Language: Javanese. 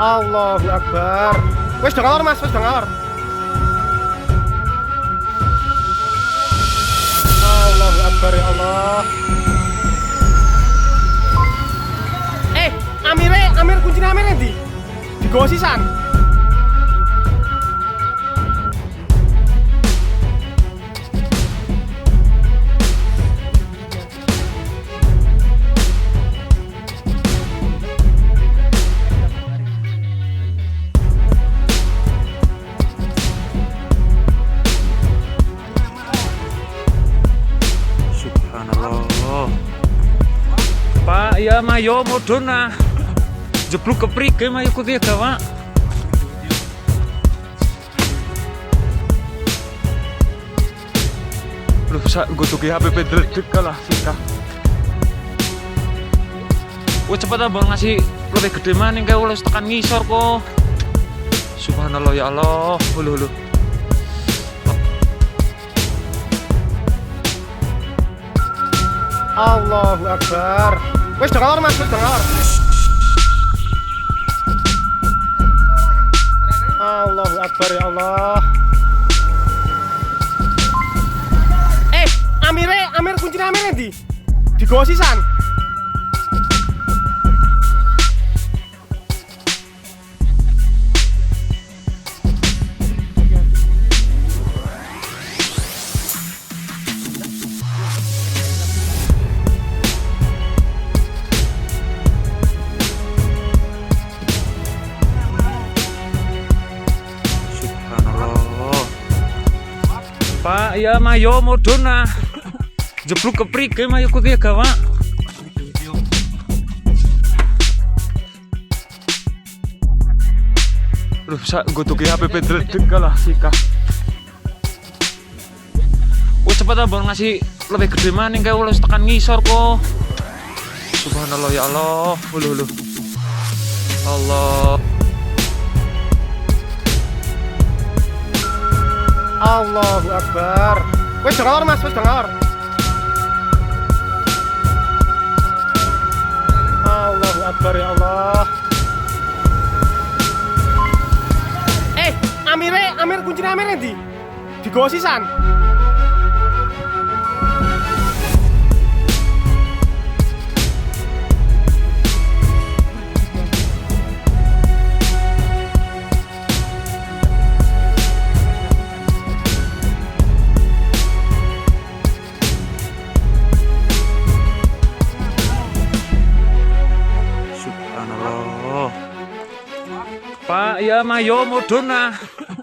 Allahu Akbar. Wis do ngalor, Mas, wis do ngalor. Allahu Akbar ya Allah. Eh, Amire, Amir kuncine Amir endi? Digowo sisan. Subhanallah. Pak, ya mayo mudhun ah. Jeblok keprike mayo kuwi gawak. Loh, sak nggodoki HP dledek kalah sikah. Wes cepet abang ngasih lebih gede maning kae wis tekan ngisor kok. Subhanallah ya Allah. Hulu hulu. Allahu Akbar. Wis do ngalor, Mas, wis do ngalor. Allahu Akbar ya Allah. Eh, Amire, Amir kuncine Amir endi? Digowo sisan. Subhanallah. Pak, ya mayo mudhun ah. Jeblok keprike mayo kuwi gawak. Loh, sak nggodoki HP dledek kalah sikah. Wes cepet abang ngasih lebih gede maning kae wis tekan ngisor kok. Subhanallah ya Allah. Hulu hulu. Allah. Allahu Akbar. Wis do ngalor, Mas, wis do ngalor. Allahu Akbar ya Allah. Eh, Amire, Amir kuncine Amir endi? Digowo sisan. Subhanallah. Pak, ya mayo mudhun ah.